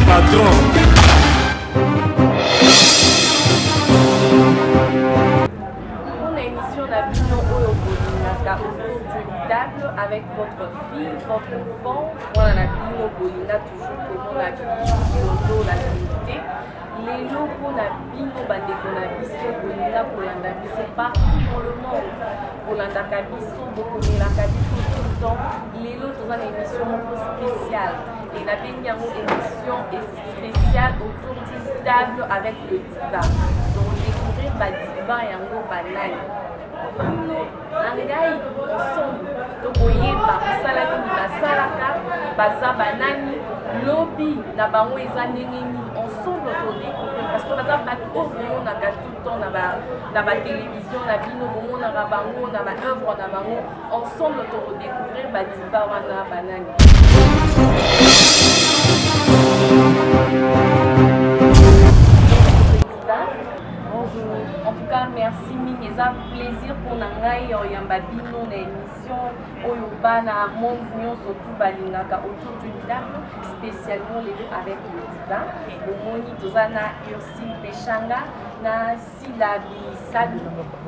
Patron. Mpona émission na bino oyo bolingaka, autour d'une table avec votre fille, votre enfant, mwana na bino bolinga toujours komona bilondo la vérité. Lelo mpona bino, bandeko na biso bolinga kolanda biso partout dans le monde, bolandaka biso, bokomelaka biso tout le temps, lelo toza na émission moko spéciale et nabengi yango émission spéciale autour d'une table avec le diva. Donc découvrir badiva yango banani, bino na ngai ensemble tokoyeba mosala nini basalaka, baza banani, lobi na bango eza ndenge nini. Ensemble todécouvrir parce que baza bato oyo bomonaka tout le temps na batélévision na bino, bomonaka bango na baœuvre na bango. Ensemble tokodécouvrir badiva wana banani. Bonjour. En tout cas, merci mingi. Eza plaisir mpona ngai ya oyamba bino na émission oyo bana monde nyonso tu balingaka, autour d'une table, spécialement lelo avec le diva. Bomoni, toza na Ursile Peshanga na Sila Bisalu,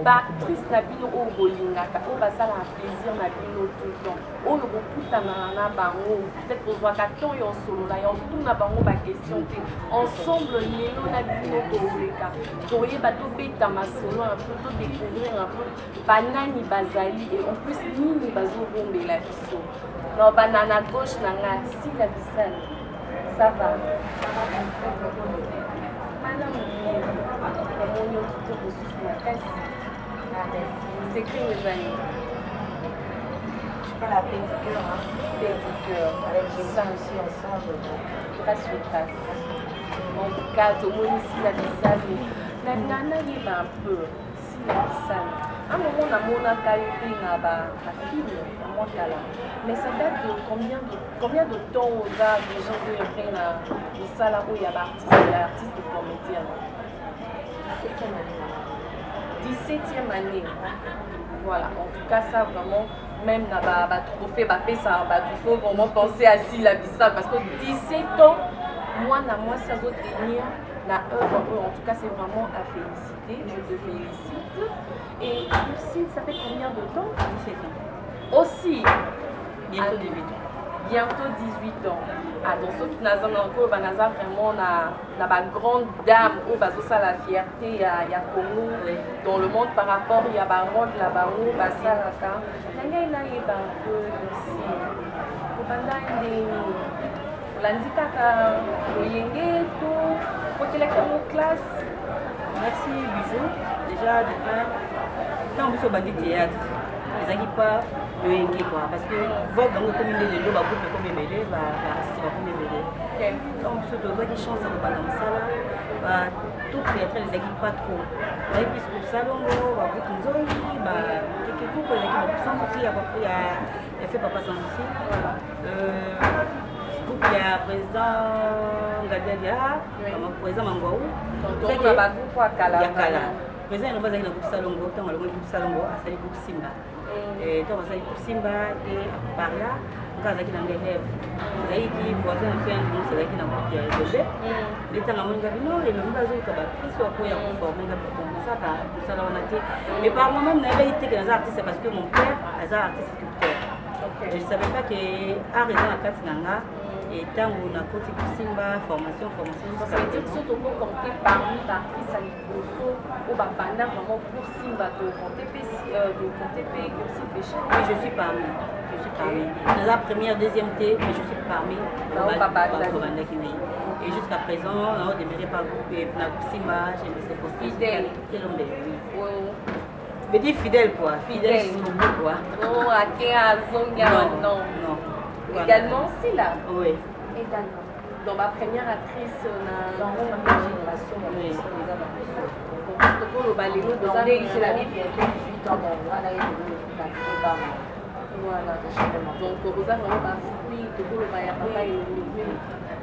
baactrice na bino oyo bolingaka, oyo basalaka plaisir na bino tout le temps, oyo bokutanaka na bango, peut-être bozwaka temps ya osolola, ya otuna bango baquestion te. Ensemble lelo na bino toleka, toyeba, tobeta masolo un peu, todécouvrir un peu banani bazali et en plus nini bazobombela biso. Na bana na gauche na nga, Sila Bisalu, ça va? Malamu, namoni yo kitoko susu makasi. Secret ezali? Je suis pas la pédicure, hein. Pédicure. Avec Jésus aussi ensemble. Donc. Grâce sur grâce. En tout cas, tomoni Sila Bisalu. Na nayeba un peu, Sila Bisalu. Un moment namonaka yo mpe na bafilm ya mwa kala, mais ça date de combien de temps oza déjà ozoœuvrer na mosala oyo ya baartiste, ya artiste comédien? 17e année, maman. 17e année, voilà. En tout cas, ça vraiment, même na batrophée bapesaka bato, il faut vraiment penser à Sila Bisalu parce que 17 ans, mwana mwasi azotenir na œuvre oyo, en tout cas, c'est vraiment à féliciter. Je te félicite. Et Ursile, ça fait combien de temps? 17 ans. Aussi? Bientôt Ah, 18 ans. Bientôt 18 ans. Ah, donc soki naza na oyo banaza vraiment na bagrande dame oyo bazosala fierté ya Congo dans le monde par rapport ya barole na bango basalaka. Na ngai nayeba un peu aussi, kobanda ndenge olandi kaka loyenge to okotelaki yango classe? Merci, Bijou. Déjà, de un, quand biso bandi théâtre, ezalaki pas loyenge quoi, parce que vogue yango ekomi nde lelo, bagroupe ekomi ebele, baartiste bakomi ebele. Ntango biso tozwaki chance ya kobanda mosala, batroupe théâtrale ezalaki pas trop, ezalaki plus groupe Salongo, bagroupe Nzongi, quelques groupe ezalaki, bagroupe Sans Souci ya fait papa Sans Souci, groupe ya président Ngadiadia, président Mangwau. Tomona bagroupe ya kala. Ya kala. Président Elombe azalaki na groupe Salongo. Ntango alongoli groupe Salongo, asali groupe Simba. Ntango asali groupe Simba e par là nga azalaki na élève, azalaki voisin na biso ya Ndimosi, azalaki na groupe ya Elombe. Nde ntango amoni ngabi no Elombe azoluka baactrice oyo akoya koforme nga, nasalaka mosala wana te. Mais par moi même nayebaki te ke naza artiste parce que mon père aza artiste sculpteur. Je savais pas que art eza na kati na nga. Et ntango nakoti kosimba formation, formation. Ça veut dire que soki tokocompte parmi baartiste ya liboso oyo babanda vraiment pour Simba, tocompte mpe, tocompte mpe Ursile Peshanga? Oui, je suis parmi, je suis parmi. Naza première, deuxième te, mais je suis parmi babandaki, oui. Et jusqu'à présent nao demeurer par groupe, na groupe Simba chez Mr. Fidèle. Elombe, oui. Je dis fidèle quoi, fidèle jusqu'au bout quoi. Oh, ake azongi? Non. Non. Non. Également Sila? Oui. Également. Donc ma première actrice na Dans première génération, eza na biso. Tokoloba lelo toza C'est la bientôt 18 ans, donc wana ye bana. Voilà, donc oza vraiment bafruit, tokoloba, ya papa Elombe.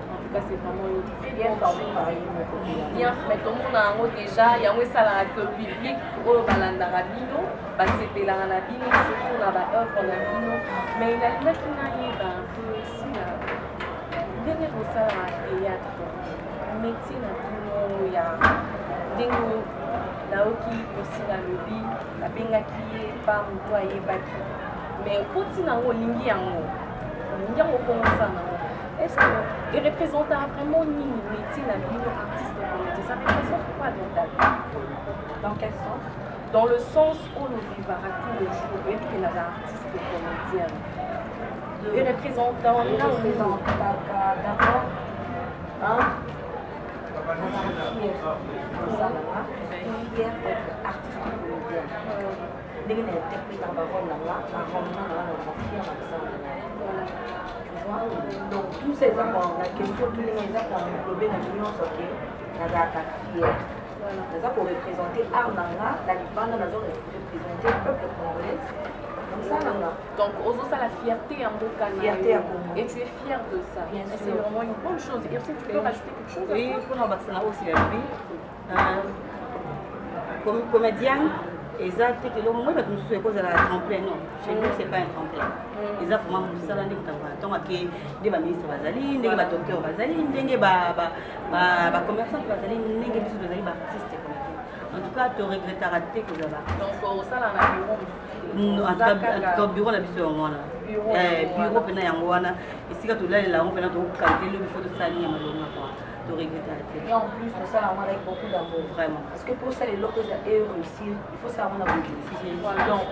En tout cas, c'est vraiment une très bien bonne formé chose. Par ye moko. Bien, mais tomona yango déjà, yango esalaka ke public oyo balandaka bino basepelaka na bino, surtout na baœuvre na bino. Mais nalingaki nayeba un peu, Sila, nde Ndenge kosala théâtre, métier na bino ya ndenge nayoki osi nalobi, babengaki ye pa moto ayebaki, mais okoti nango, olingi yango, olingi yango, okongosala nango. Est ce que ereprésentaka vraiment nini, métier na bino artiste comédien? Ça représente quoi dans ta vie? Dans quel sens? Dans le sens oyo ovivaka tous les jours, oyebi ke naza artiste comédien, erepresentant? Représentaka d'abord, hein, nazala fier kosalanga, fier d'être artiste comédien. Ndenge na interprétaka barole na nga, barendement na nga, nazala fier na kosala na ngai, tu vois. Donc tout ça eza na question tuninga, eza koenglobe na nyonso ke nazalaka fier, naza koreprésente art na nga na libanda, naza représente peuple congolais na mosala na nga. Donc ozosala fierté ya mboka na Fierté ya Congo. Et tu es fier de ça. Bien Et sûr. c'est vraiment une bonne chose. Et tu peux rajouter quelque chose à Oui, ça? mpona bakisa na osi ya lobi, comédienne eza te kelo moi bato mosusu ekozala tremplin. Non, chez nous c'est pas un tremplin, eza vraiment mosala. Ndenge moto ntongo ake, nde baministre bazali, ndenge badocteur bazali, ndenge bacommerçant bazali, ndenge biso tozali baartiste comédien. En tout cas toregretaka te kozala. Donc osala na bureau mosusu? En tout cas bureau na biso yango wana, bureau mpena yango wana, esika tolalela yango mpena, tokokalite lobi fo tosali ya malonga kua, toregretaka te. Et en plus tosala yango avec beaucoup d'amour. Vraiment. Parce que pour osala eloko eza e réussir, il faut sala yango na bolingo. Donc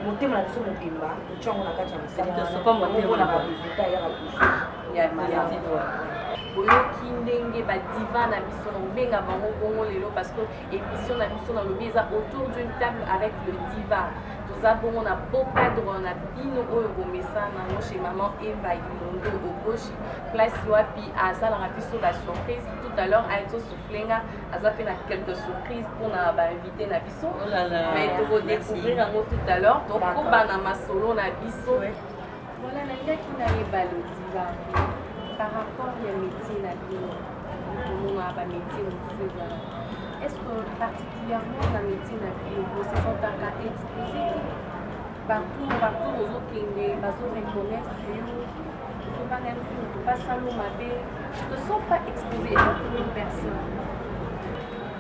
motema na biso mobimba totia yango na kati ya mosala, mpona baresultat eyaka toujours ya malamu. Boyoki ndenge badiva na biso, na kobenga bango bongo lelo, parce que émission na biso nalobi eza autour d'une table avec le diva. Toza bongo na beau cadre na bino oyo bomesana nango, chez maman Eva Imondo Oboshi, place wapi asalaka biso basurprise. Tout à l'heure aye tosouffle nga, aza mpe na quelques surprises mpona bainvité na biso, mais tokodécouvrir yango tout à l'heure. Tokoba na masolo na biso. Voilà, nalingaki nayeba, le diva, par rapport ya métier na bino, tomona bamétier mosusu ezala, est ce que particulièrement na métier na bino bosesentaka exposé te partout partout ozokende, bazoreconnaître yo, ozobanga mosusu basalo mabe? Tu te sens pas exposé étant une personne?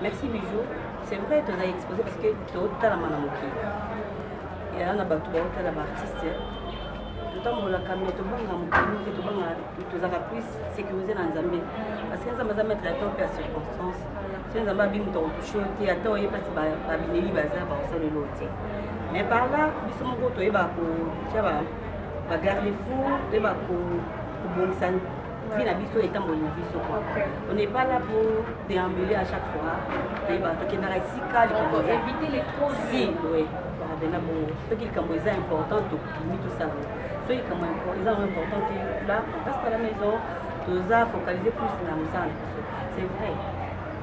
Merci Bijou. C'est vrai, toza exposé parce que totalama na mokili, eya na bato baotala baartiste. Totambolaka me tobanga mokili te, tobanga, tozalaka plus sécurisé na Nzambe, parce que Nzambe aza maître ya temps mpe ya circonstance. So Nzambe abi moto akotouche yo te, ata oye mpasi, babineli baza bakosalelo te. Mais par là biso moko toyebaka kotia bagarde fou, toyebaka kobongisa vie na biso, etamboli na biso quoi. On n'est pas là pour déambuler à chaque fois. Toyebaka tokendaka esika likambo, éviter les trop. Si oui, bena bongo, soki likambo eza important, tokimi tosala. Soki likambo eza yango important te, là on reste à la maison. Toza focaliser plus na mosala na biso. C'est vrai,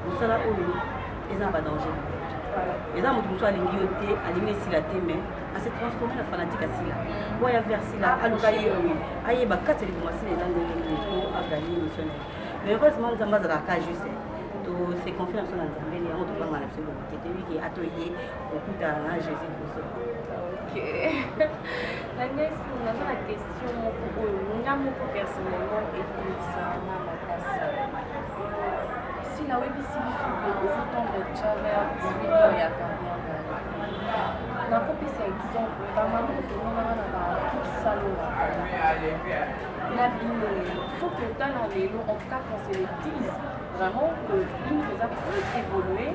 mosala oyo eza na badanger. Eza moto mosusu alingi yo te, alingi esila te, mais ase transforme na fanatique asila po aya vers sila, aluka ye oyo ayeba kati ya libumu asila eza ndenge nini po aganye mission na ye. Mais heureusement Nzambe azalaka juste, tose confie na biso na Nzambe, yango tobanga na biso eloko te. Toyebi ke ata oye okutana na Jésus Kristo. Ok, Agnès, naza na question moko oyo nga moko personnellement etungisaka nga makasi. Si nawebisi biso ke ozotendre déjà vers 18 ans ya carrière na yo, nakopesa exemple bamama tomonaka na basalongaka na bino lelo. Faut que otala lelo, en tout cas qu'on se le dise vraiment, que bino eza plus évolué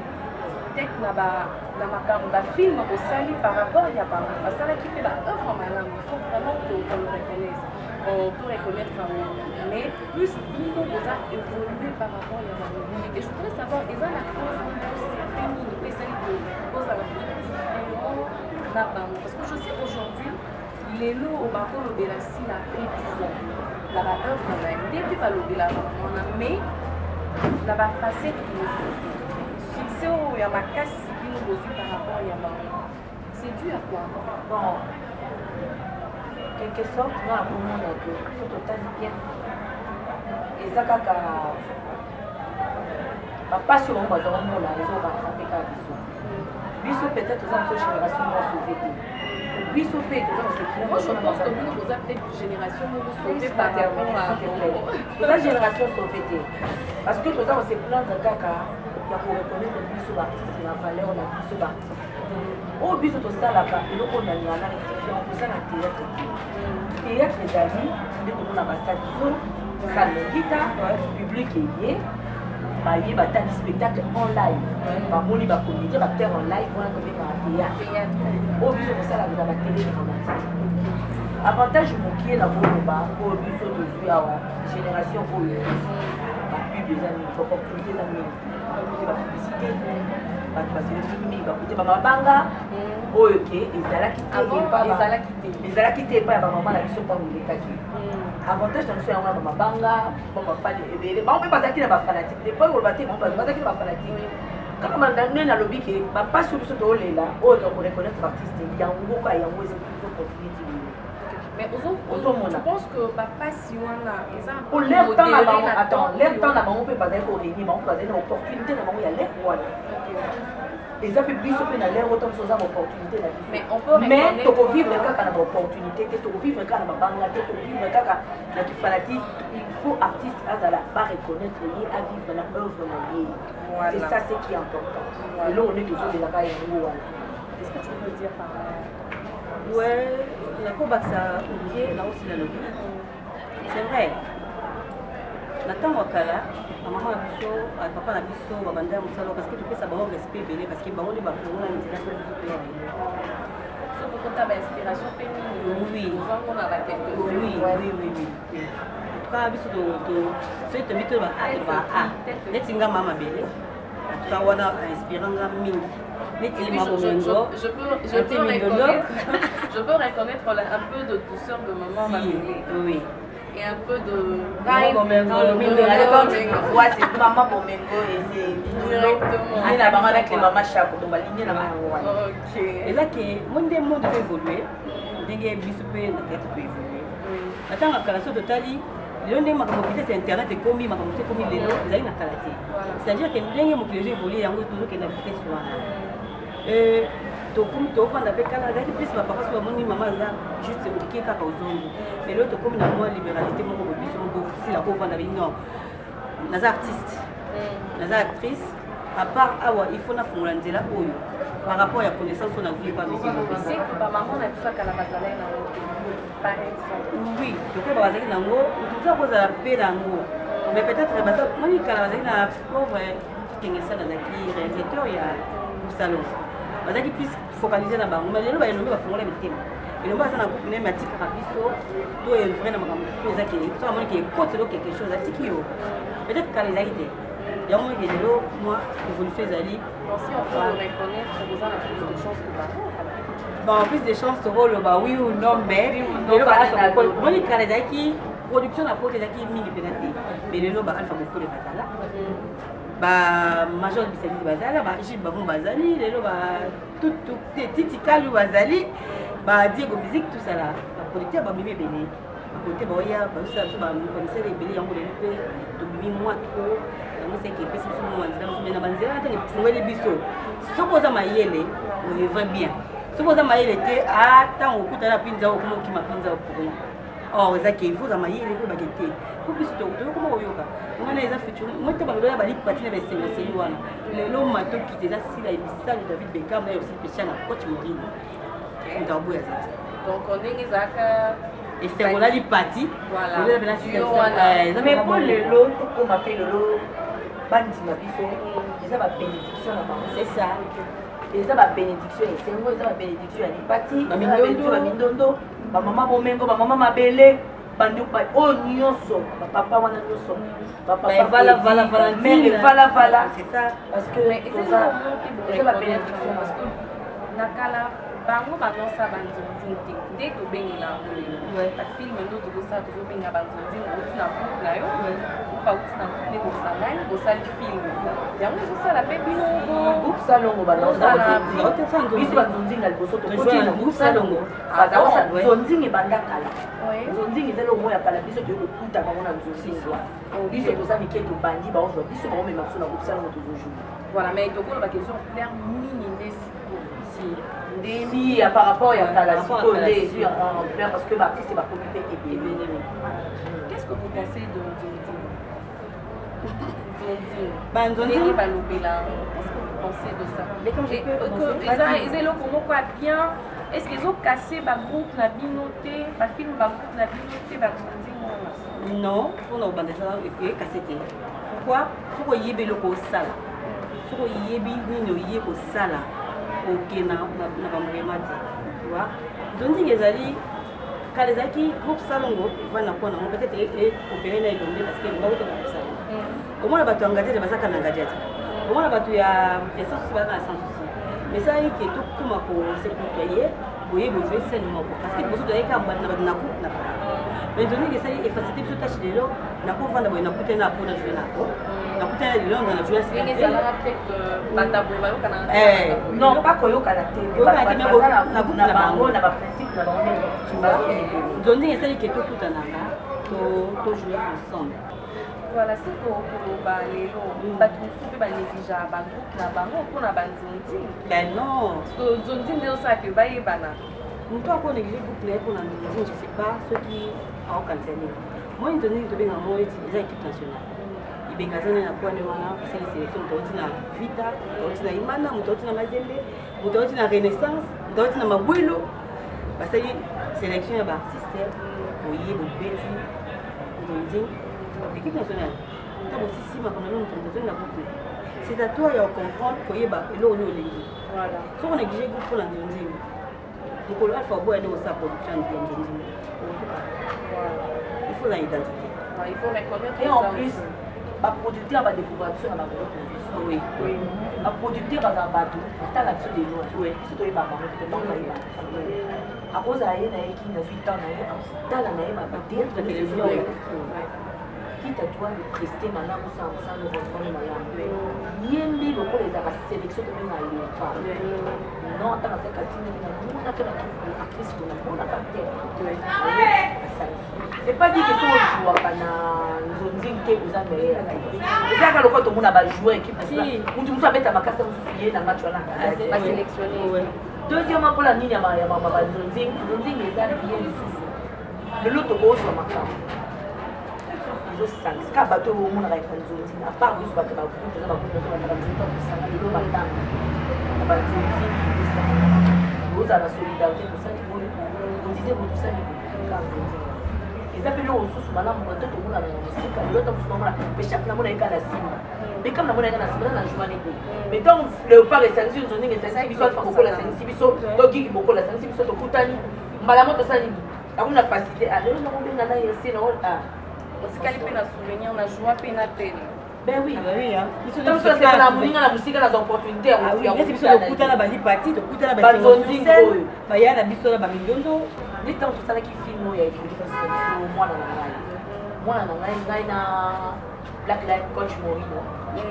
peut-être na makambo bafilm bosali par rapport ya bango basalaki mpe baœuvre malamu. Il faut vraiment que qu'on le reconnaisse, on peut reconnaître yango, mais plus bino boza évolué par rapport ya bango. Et je voudrais savoir eza na cause moko secret nini po esali ke bozala mpe différent na bango, parce que je sais aujourd'hui, lelo bakolobela Sila après 10 ans na baœuvre na ye nde mpe balobelaka wana, mais na bafacette mosusu, succès oyo ya makasi bino bozwi par rapport ya bango, c'est dû à quoi? Bon, quelque sorte nga nakomona ke so totali bien, eza kaka bapasi oyo bango bazwa komona, ezorattrape kaka biso. Biso peut-être toza biso génération moko sauvé te. Biso mpe toza kose. Moi, je pense que bino boza peut-être génération moko sauvée par rapport à Toza génération sauvée te, parce que toza kose plaindre kaka ya koreconnaître biso baartiste na valeur na biso baartiste oyo biso tosalaka. Eloko oyo nalinga na rectifier, toza na théâtre te. Théâtre ezali nde tomona basali zo salle ngita, public eye, baye batali spectacle en live, bamoni bacomédien, baacteur en live. Wana tobengaka théâtre. Oyo biso tosalaka eza batélé dramatique. Avantage mokie na koloba, oyo biso tozwi awa, génération oyo, bapub eza mingi, baopportunité eza mingi, bakote bapublicité, bato baseleki mingi, bakote bamabanga oyo ke ezalaki te. Ezalaki te epai ya bamama na biso ntango elekaki. Avantage na biso yango na bamabanga, bamafani ebele. Bango mpe bazalaki na bafanatique te, po koloba te bango bazalaki na bafanatique kaka. Nde nalobi ke bapasi oyo biso toolela, oyo tokoreconnaître artiste yango ka yango ezocontinue ti lelo. Mais ozomona. Je pense que bapasi wana eza po leur temps na bango, attends, leur temps na bango mpe bazali korégner, bango mpe bazali na opportunité na bango ya l'heure wana. Eza mpe biso mpe na l'heure oyo biso oza baopportunité na biso, mais tokovivre kaka na baopportunité te, tokovivre kaka na babanga te, tokovivre kaka na kifanatique. Il faut artiste azala bareconnaître ye, avivre na œuvre na ye. C'est ça ce qui est important. Eloko nde tozolelaka yango wana. Qu'est-ce que tu peux dire par là? Ouais, nakobakisa okie na osila lobi. C'est vrai, na ntango ya kala, bamama na biso, papa na biso babanda ya mosala, parce que topesa bango respect ebele, parce que bango nde bafongola nzela mpe biso toya lelo. Sokokota bainspiration mpe mingi. Ozomona ba quelque Oui, en tout cas biso soki tobi toyeba a, toloba a neti nga mama mabele. En tout cas wana inspira nga mingi neti mabomengo. Je peux reconnaître un peu de douceur de maman Mabele. Oui. Et un peu de Quand tu me vois, c'est maman Bomengo et c'est Directement. Ligne na bango avec les maman Chako, donc ligne na bango wana. Ok. Eza ke mo nde monde to évolue, ndenge biso mpe na théâtre to évolue. Na ntango ya kala, so totali lelo ndenge makambo vitesse ya internet ekomi, makambo mosusu ekomi lelo ezali na kala te. C'est-à-dire ke ndenge mokili ezo évolue, yango tozokende na vitesse wana. Tokomi tofanda mpe kala azalaki plus bapapa, so bamoni mama aza juste oke kaka ozongi. Mais lelo tokomi na mwa libéralité moko boye, biso moko sila kovanda bi non, naza artiste, naza actrice à part awa, il faut nafungola nzela oyo par rapport ya connaissance oyo nazwi epa monsieur. C'est que bamama na biso ya kala bazalaki nango te, par exemple? Oui, lokola bazalaki nango, moto mosusu akozala mpe nango, mais peut-être baza moni kala bazalaki na pauvre Kengesa, azalaki réalisateur ya salon, bazalaki plus focalisé na bango. Mais lelo baelombe bafongola mitema, elombe aza na groupe neme, atikaka biso to evrai na makambo mosusu. Eza ke so amoni ke ekotelo quelque chose, atiki yo. Peut-être kala ezalaki te yango. Monike lelo mwa évolution ezali. Bon, si on peut le reconnaître, vous avez plus de chance que bango. Bon, plus de chance tokoloba oui ou non, mais lelo baalpha Bokole, moni kala ezalaki production na poto ezalaki mingi mpena te, mais lelo baalpha Bokole bazala, bamajor Bisalisi bazala, bagile bavon bazali, lelo batutu te Titikalu bazali, badiego musique, tout ça là, baproducteur bamemi ebele, bakote baoya bazosala biso bamisala ebele. Yango lelo mpe tobimi mwa trop, yango seke epesi biso mwa nzela mosusu. Na banzela ntango efungweli biso, soki oza mayele, oevre bien. Soki oza mayele te, ntango okutana mpinza, okoma okima mpinza pour rien. Or eza ke il faut oza mayele mpo bake te, po biso toyokoma koyoka wana eza futur moi te. Baloba ya balipati na baesengo eseli wana lelo matokite eza sila ebisali David Beckham na aussi pecha na coach Morino, moto aboya aza te. Donc ndenge ezalaka esengo na lipati. Mais mpo lelo tokóma mpe lelo bandima biso, eza babénédiction na bango. C'est ça. Eza babénédiction ya esengo, eza babénédiction ya lipati, bamindondo, bamama Bomengo, bamama Mabele, bandeko oyo nyonso, bapapa wana nyonso. Mare Valavala. C'est ça. Parce que eza babénédiction. Parce que na kala bango banosa banzonzing te nde tobengela yango lelo. Bafilm nde tozosala, tozobenga banzonzing. Outi na groupe na yo, groupe auti na groupe nde bosangani bosali film, yango ezosala mpe bino. Groupe Salongo, biso banzonzinga liboso tokoti na groupe Salongo. Nzonzinga ebanda kala, nzonzinga eza eloko moko ya kala. Biso toyei kokuta bango na nzonzinga wana. Biso toza mike, tobandi, baozwa biso, baomema biso na groupe Salongo, tozojouer. Voilà, mais tokoloba question claire mingi nde sikoyo. Si. Si ya par rapport ya kala, sikoyo nde ezwi ampleur parce que baartiste bakomi mpe ebele. Qu'est-ce que vous pensez de Nzonzi? Banzonzi balobela, qu'est-ce que vous pensez de ça? Eza eloko moko ya bien? Est ce que ezokase bagroupe na bino te, bafilme bagroupe na bino te, banzonzi wana? Non, mpona kobanda eza ekase te. Pourquoi? Soki oyebi eloko osala, soki oyebi nini oye kosala, okenda na bambuyema te. Tu vois, nzonzingi ezali kala, ezalaki groupe Salongo evandi na kona yango, peut-être ekopere na Elombe, parce que Elombe akota na groupe Salongo. Omona bato ya Ngadiadia bazaka na Ngadiadia, omona bato ya Sans Souci bazaka na Sans Souci, mais esalaki ke tokóma kose côtoyer boye, bojouer scène moko, parce que liboso toyaki kaka bato na bato na groupe na bango. Mais nzonzingi esali efacilité biso tâche. Lelo nakovanda boye, nakutani na po na joue na po, nakutani na lelo na joue. Ndenge ezalaka peut-être, bato boye bayokana. Non, pas koyokana te. Koyokana te, mais baza na groupe na na bango bango. Na baprincipe na bango ndenge bazokende. Nzonzingi esali ke tokutanaka, tojouer ensemble. Voilà, soki koloba lelo, bato mosusu mpe banégligeaka bagroupe na bango mpona banzonzi. Ben non. Nzonzi nde osalaka bayebana. Moto ako néglige groupe na ye mpona nzonzi, je sais pas soki aokanisa nini. Moi, nzonzi tobenga ngo eti eza équipe nationale. Ibenga aza nani na kwani wana, asali sélection. Moto auti na Vita, moto auti na Imana, moto auti na Mazembe, moto auti na Renaissance, moto auti na Mabwelo, basali sélection ya baartiste. Boye bobeti nzonzi, équipe nationale. Ntango osisi makambo na moto, moto azongi na groupe. C'est à toi ya comprendre, koyeba eloko nini olingi. Soki onéglige groupe mpona nzonzi, mokolo Alpha oboya nde kosala production ya nzonzi, il faut na identité. Il faut reconnaître. Et en plus, baproducteur badécouvrir biso na bagroupe na biso. Baproducteur bazala bato batala biso de loin. Biso toyeba bango te, bango bayeba. Akozala ye na ye kini, azwi temps na ye, tala na ye Na télévision. Quitte à toi de prester malamu, osala mosala rendement malamu. Ye nde lokola ezalaka sélection, tobenga Léopard. Non, ata nasali casting, namonaka na actrice ko namonaka te, asalisi. C'est pas dit que soki ojouaka na nzonzing te, oza meilleur. Ezalaka lokola tomona bajoueur équipe nationale, mutu mosusu abeta makasi, mosusu ye na match wana. Basélectionné. Deuxièmement, mpona nini ya banzonzing? Nzonzing eza bien. Lisusu lelo tokozwa makambo ezosangisa kaka bato oyo omonaka epa nzonzing, à part biso bato bagroupe, eza bagroupe nyonso bato banzonzi tosanga lelo, matanga na banzonzi tosanga, ozala na solidarité, tosali boye, odize boye, tosali boye. Kaka nzonzi eza mpe eloko mosusu malamu. Bato tomonana na mosika lelo, ta mosusu namona mpe chaque namona ye kaka na nsima, mais comme namona ye kaka na nsima, na joani te. Mais ntango Léopard esangisi, nzonzinga esangisi biso, Alpha Bokola esangisi biso, to Gigi Bokola esangisi biso, tokutani mbala mo, tosali nini, akomi na facilité. Ah, lelo nakobenga na ye se na Osikali mpe na souvenir na joie mpe na tene. Ben oui. Ah bah oui, hein. Biso ntango mosusu asepela na moninga na mosika, nazwa opportunité ya Ah oui, neti biso tokutana balipati, tokutana Banzonzingi oyo. Baya na biso na bamindondo. Nde ntango tosalaki film oyo ya écriture na biso, mwana na ngai, mwana na ngai, ngai na Black Line, coach Morino,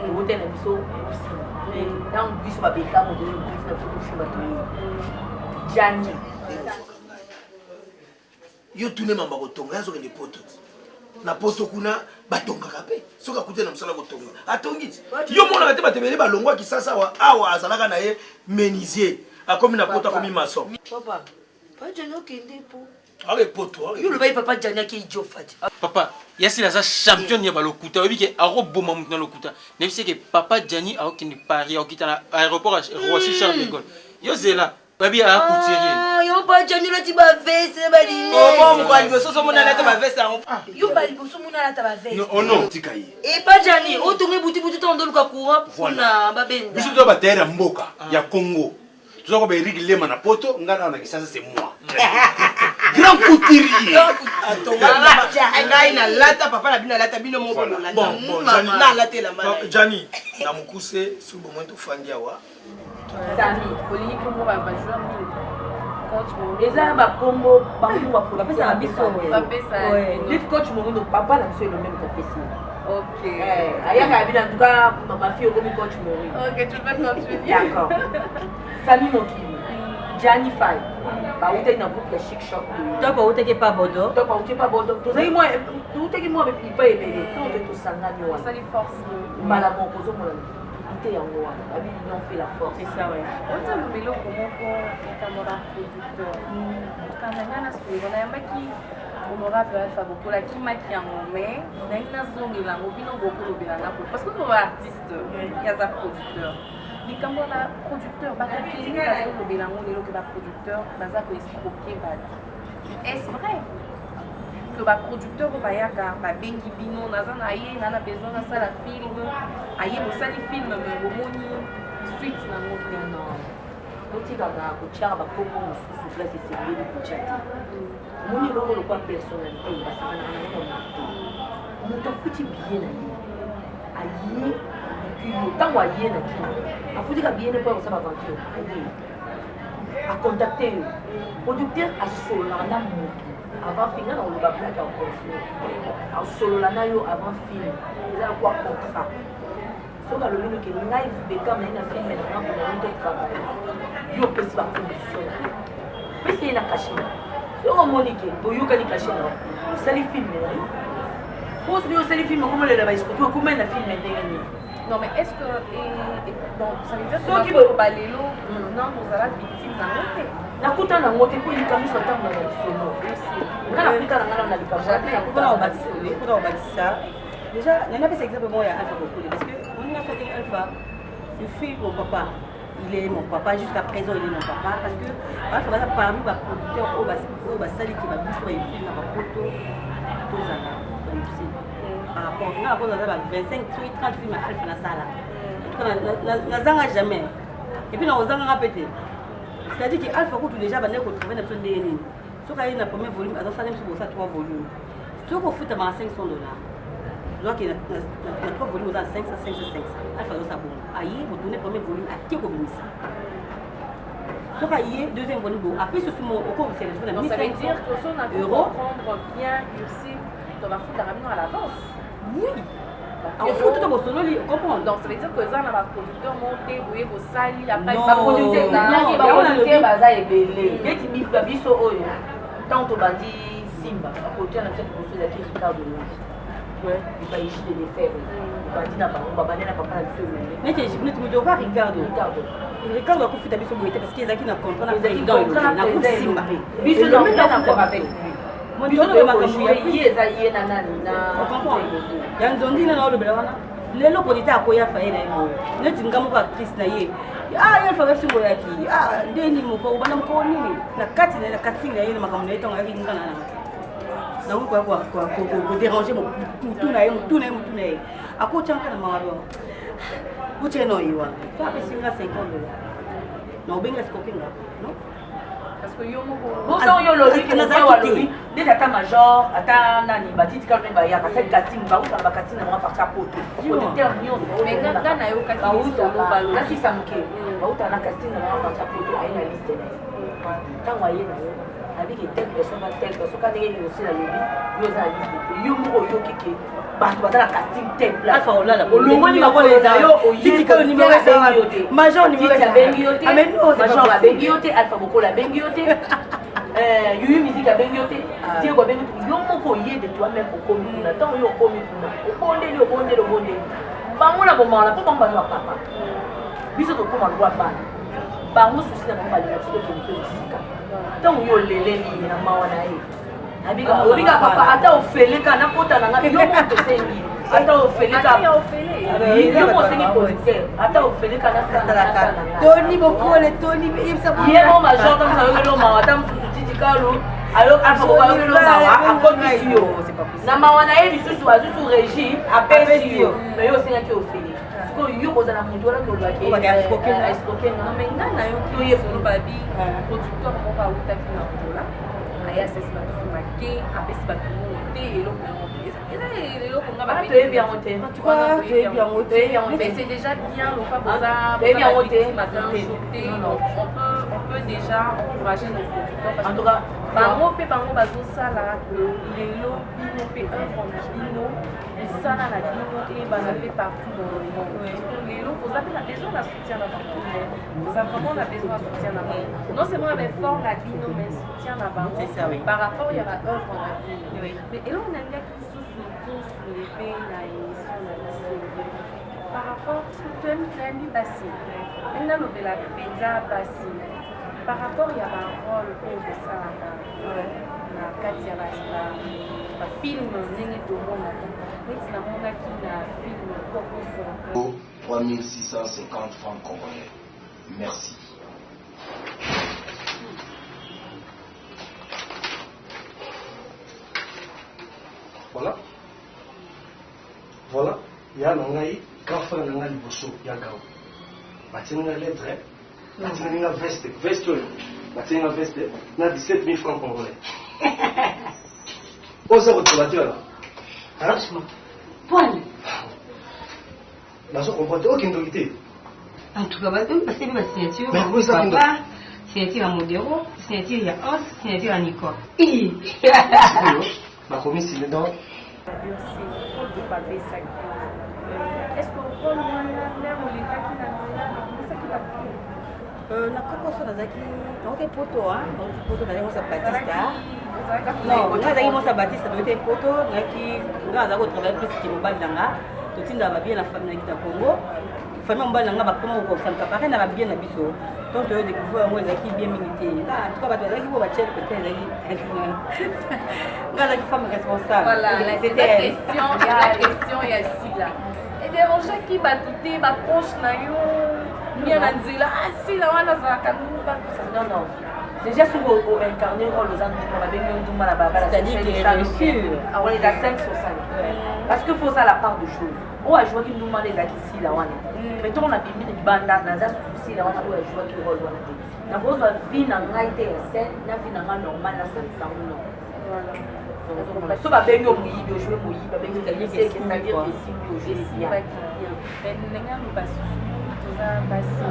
tokote na biso kusima. Ntango biso babeka moto oyo na biso kusima, toye Jani. Yo tune mamba kotonga, ye azokende poto ti na poto kuna batongaka mpe. Soki akutani na mosala kotonga, atongi ti. Yo monaka te bato ebele balongwa Kisasa awa awa, azalaka na ye menuisier, akomi na poto, akomi maçon. Papa, papa Jani okende po ake poto. Yo olobaki papa Jani ake ijofa te. Papa Yasila aza champion ya balokuta. Oyebi ke akoboma moto na lokuta. Nayebisi ke papa Jani akokende Paris, akokita na aéroport ya Roissy Charles de Gaulle. Yo zela, babi aya couturier. Ah, yo papa Jani olati baveste na Omo liboso ozomona alata baveste yango. Yo ba liboso mona alata baveste. Oh non, tika ye. Epa Jani otonga ebutibuti ntango ndoluka courant mpona babenda. Biso toza batayere ya mboka ya Congo, toza ko ba Eric Lema na poto, ngai na Kisasa, c'est moi grand couturier. Ngai nalata, papa na bino alata, bino moko bolata. Bon, Jani. Nalata elamba na ye. Jani, na mokuse, soki bomoi tofandi awa. Sami. Olingi kombo bajoueur nini, coach Morino? Eza bakombo bango. Bapesaka biso. Bapesa. Neti coach Morino, papa na biso elombe moto apesi. Ok. Ayaka bino, en tout cas ma fille okomi coach Morino. Ok, tu peux continuer. D'accord. Sami Mokili, Jani Fai, bautaki na groupe ya Chic Choc. Top autaki pa Bodo. Top auti pa Bodo. Tozalaki mwa, toutaki mwa bipai ebele. Ntango te tosangani wana osali force. Mbala moko ozomona. Unité yango wana babi l'union fait la force. C'est ça, ouais. Ota loba eloko moko likambo ya baproducteur kanda ngai nasoloba nayambaki honorable Alpha Bokola akimaki yango mais nangi nazongela yango bino bokolobela nga po parce que bo artiste ye aza producteur. Likambo ya baproducteur, bato ebele bazolobela yango lelo ke baproducteur baza koescroquer bato. Est-ce vrai que baproducteur oyo bayaka babengi bino, naza na ye na besoin nasala film, aye bosali film mais bomoni suite nango te? Non, totikaka kotiaka bakombo mosusu place esengeli kotia te. Omoni eloko lokwa personnalité basakanaka nango na moto. Moto afuti billet na ye, aye aluki yo. Ntango aye na kino, afutika billet ne mpo ya kosala aventure, aye acontacte yo. Producteur asololaka na motu avant film. Nga na koloba blague ya continue, asolola na yo avant film, eza lokwa contrat. Soki alobi noke ngai Bekam naye na film na nga mpona yo totravaille, yo opesi bacondition na yo, opesi ye na cachet na yo. Soki omoni ke boyokani cachet na yo, osali film na yo. Po soki osali film, okomolela baescroquer, okomai na film ndenge nini? Non mais est-ce que donc ça veut dire que Soki bakoloba lelo non, ozala victime nango te? Nakuta nango te, mpo likambo nyonso atambola na lisolo. Nga nakuta na nga na likambo wana te, nakuta mpona na kobakisa, mpona kobakisa déjà, nani apesa exemple moko ya Alpha Bokole, parce que moninga soki Alpha, je suis mon papa, il est mon papa jusqu'à présent, il est mon papa, parce que Alpha baza parmi baproducteur oyo oyo basaliki babiso baefilme na bapoto, tozala baefilme par rapport nga nakoza naza ba 25 soki 30 film ya Alpha nasala. En tout cas nazanga jamais, et puis nakozanganga mpe te. C'est-à-dire que Alpha kutu déjà bandaki kotravaille na biso ndenge nini? Soki aye na premier volume, azosala biso bosa 3 volume, soki ofutamaka 500 $, zwaki na 3 volume, oza na 500, 500, 500. Alpha azosa bongo, aye botourne premier volume, ake kobimisa. Soki aye deuxième volume, bo apesi osi mo okobimisa na Donc ça veut dire que si on a pu 1500 euros. comprendre bien, Ursule, to bafutaka bino à l'avance? Oui, akofuta to bosololi, comprendre. Donc ça veut dire que eza na baproducteur moko te boye bosali après? Non. Baproducteur, Non, baproducteur baza ebele. Neti babiso oyo, ntango tobandi Simba, baproducteur na biso liboso ezalaki Ricardo Lobi, epayishi de Lefebvre. Babandi na bango, babandi na papa na biso Elombe. Neti moto oka Ricardo. Ricardo. Ricardo akofuta biso boye te, parce que ezalaki na contrat na ezalaki président contrat Elombe, na na groupe président Simba. Elombe. Biso na Elombe rien à akofuta voir avec biso. lui. Moto Biso oyo makambo ya ye eza ye na nani na ya nzondi nana olobela wana. Lelo producteur akoya faye na ye boye, neti nga moko actrice na ye, ah, ye alfaka biso boyaki, ah, ndeni moko obanda mokolo nini na kati na casting na ye na makambo na ye. Ntango ayaki, nga na nakoki koya kodéranger mutu na ye, mutu na ye, mutu na ye akotyanga na mawa. Botie na oye wana, so apesi nga 50 $, na obenga sikokenga non. Parce que yo moko Bongo yo olobi ke Nazalaki mopao te. alobi ndeti ata major, ata nani, batitika nde bayaka asali casting, bautaka bacasting na bango parti ya poto. Producteur nyonso Mais nga nayokaki lisolo balobi. Nasisa moke, bautaka na casting na bango parti ya poto, aye na liste na ye. Ntango aye na yo, abiki telle personne ba telle personne, ka ndenge osila alobi yo oza na liste te. Yo moko oyoki ke bato baza na casting tel place. Alpha olala olongoli makolo na yo. Titika yo numéro eza wapi? Major numéro eza abengi yo te. Ah, mais non, c'est pas Major possible. abengi yo te, Alpha Bokola abengi yo te, Yuyu Musique abengi yo te, Diego abengi yo te. Yo moko oye de toi même, okomi kuna. Ntango yo okomi kuna, obondeli, obondeli, obondeli bango na bomala, mpo bango baza bapapa, biso tokóma lokwa bana. Bango susi na bango, balinga ti tokende mpe mosika. Ntango yo oleleli ye na mawa na ye, obika papa, ata ofeleka nakota na nga. Yo moko tosengi ata ofeleka, yo moko osengi producteur ata ofeleka nasala. Tony Bokole, Tony yebisa. Ye mo major, ta mosu ayokeli mawa, ata mosusu titikalu ayokeli mawa, akotisi yo na mawa na ye lisusu, azusu régie, apesi yo. Mais yo osengaki ofele, sikoyo yo kozala motu wana tolobaki escroquer. Non mais nga nayoki lisolo babi producteur moko awutaki na Angola, aye asesi bato make, apesi bato mongo te, eloko moko eza eloko nga. Toyebi yango te. Toyebi yango te. Mais c'est déjà bien lokwa boza Toyebi yango te. victime ata un jour te. Donc on peut déjà encourager nos producteurs, parce En tout que cas, bango mpe bango bazosala que lelo bino mpe œuvre na bino, mosala na bino eyebana mpe partout dans le monde. Parce que lelo toza mpe na besoin na soutien na bango, toza vraiment na besoin ya soutien na bango, non seulement ya baeffort na bino, mais soutien na bango C'est ça, oui. par rapport ya baœuvre na bino. Mais eloko nalingaki lisusu tosoulever na émission na biso par rapport, parce que Toyambi basi, nalobela mpenza basi par rapport ya barole oyo bosalaka na kati ya bafilm, ndenge tomonaka, neti namonaki na film Kokoso. 3650 francs congolais. Merci. Voilà. Voilà. Ya na ngai, grand frère na ngai liboso ya Gao. Batindi nga lettre, batindi nga veste, veste oyo. Batindi nga veste na 17 000 francs congolais. Oza kotoba te wana. Hein? Poil. Nazo comprendre te, okindoki te. En tout cas, basebi ba signature. Mais oui, ça Papa, signature ya Modero, signature ya Hans, signature ya Nicole. Sikoyo, bakomi sile donc Merci. Oyo bapesaki, est ce que role wana lere olekaki na nzela bapesaki bato? Na kokoso nazalaki, nauti poto, nauti poto, nazalaki mosa Batista. Non, nga azalaki mosa Batista, nauti poto, nayaki, nga azalaki kotravaille plus ke mobali na nga. Totindaka babien na famille na Congo. Famille mobali na nga bakoma kokosamuka pare na babien na biso. Donc toyo découvrir yango, ezalaki bien mingi te. Nga, en tout cas, bato bazalaki po batiele peut-être ezalaki, nga azalaki femme responsable. Voilà, C'était elle. question eza question ya Sila. Edérangeaki bato te, baproche na yo mia na nzela, ah, Sila wana azalaka ndumba? Non, non. Déjà, soki oincarne rôle, oza ndumba, babengi yo ndumba na balabala. C'est-à-dire que réussir. Wana eza 5 sur 5. Parce que faut osala part de chose. Oyo ajouaki ndumba wana ezalaki Sila wana. Mais ntongo nabimi libanda, naza susu Sila wana oyo ajouaki rôle wana te. Nakozwa vie na ngai te ya scène na vie na ngai normal, nasangisa ngo, non. So babengi yo moyibi, ojoue moyibi, babengi, c'est-à-dire esimbi, ojoue bien. Esimbaki bien. Mais ndenge aloba susu, toza basi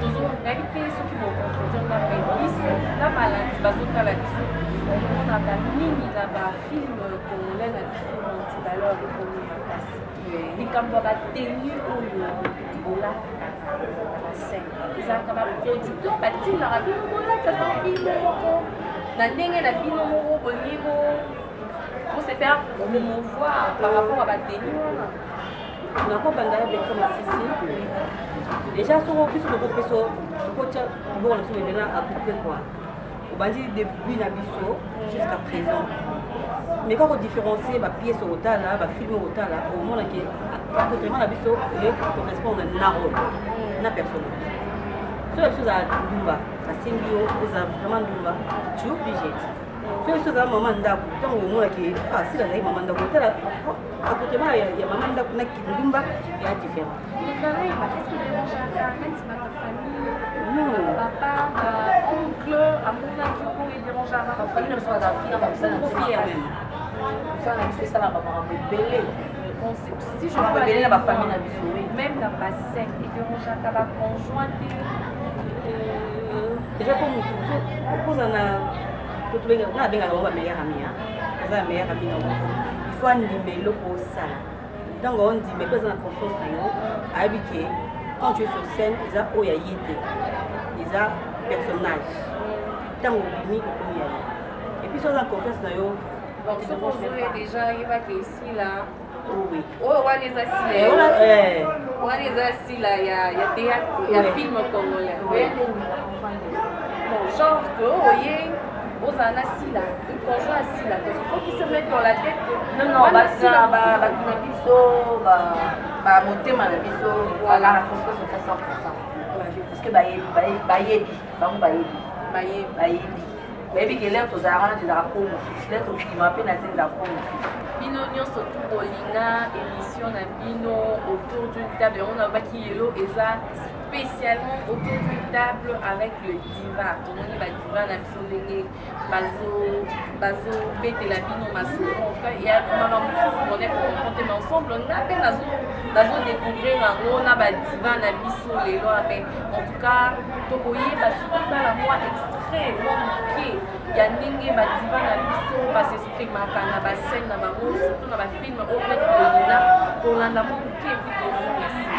plus nayebi te soki bocontredire nga, mais biso na balandi bazotala biso, omonaka mingi na bafilm congolais na biso, antivaleur ekomi makasi. Likambo ya batenu oyo bolataka na bascène, ezalaka baproducteur batindaka bino bolataka bino moko na ndenge na bino moko, bolingi bo se faire promouvoir par rapport à batenu wana? Nakobanda ya beka masisi. Déjà, soko biso tokopesa, tokotya mbongo na biso ebela à peu près quoi. Obandi début na biso jusqu'à présent, mais kaka kodifférencier bapièce okotala, bafilm okotala, omonake accoutrement na biso correspondre na rôle na personnage. Soki biso ozala ndumba, basengi yo ozala vraiment ndumba, tu es obligé. Soki biso ozala mama ndako, ntango omonaki sila azalaki mama ndako, otala accoutrement ya mama ndako na ndumba ya différent. Nayeba, est ce que dérangeaka neti bato famille? Non. Papa, oncle amonaki mpo edérangeaka? Bafamille na biso bazala fina bakosala. Trop fier même. Mosala na biso esalaka makambo ebele. Si je Makambo ebele na bafamille na biso, oui. Même na bascène, edérangeaka baconjoint te? Déjà, po motu okoza na nga, abengaka bango bameilleur ami. Aza na meilleur ami na moko, il faut andima eloko osala. Ntango ondima, epo eza na confiance na yo, ayebi ke quand tu es sur scène, eza oyo ya ye te, eza personnage. Ntango obimi, okomi ya ye. Et puis so aza na confiance na yo. Donc soki ozoye déjà, yebaka esila. Oh, oui. Oyo wana eza sila, wana eza sila ya théâtre, ya film congolais. Bon, genre que oye ozala na sila, conjoint ya sila, donc il faut qu'il se mette dans la tête que Non, non, wana sila. Bato na biso, bamotema na biso, voilà, na confiance oza 100, parce que bayebi, bayebi bango, bayebi. Bayebi. Bayebi, bayebi ke lere tozalaka wana, tozalaka ko mosusu, lere tokima mpe na se, ezalaka ko mosusu. Bino nyonso tu bolinga émission na bino Autour d'une table, yango nalobaki lelo eza spécialement Autour d'une table avec le diva. Tomoni badiva na biso ndenge bazobetela bino masolo. En tout cas, ya makambo mosusu on est comprendre te, mais ensemble nga mpe nazodécouvrir yango na badiva na biso lelo. Mais en tout cas, tokoyeba soki tala mwa extrait mwa moke ya ndenge badiva na biso basexprimaka na bascène na bango, surtout na bafilm oyo peut-être bolinga. Tolanda mwa moke, puis tozonga nsima.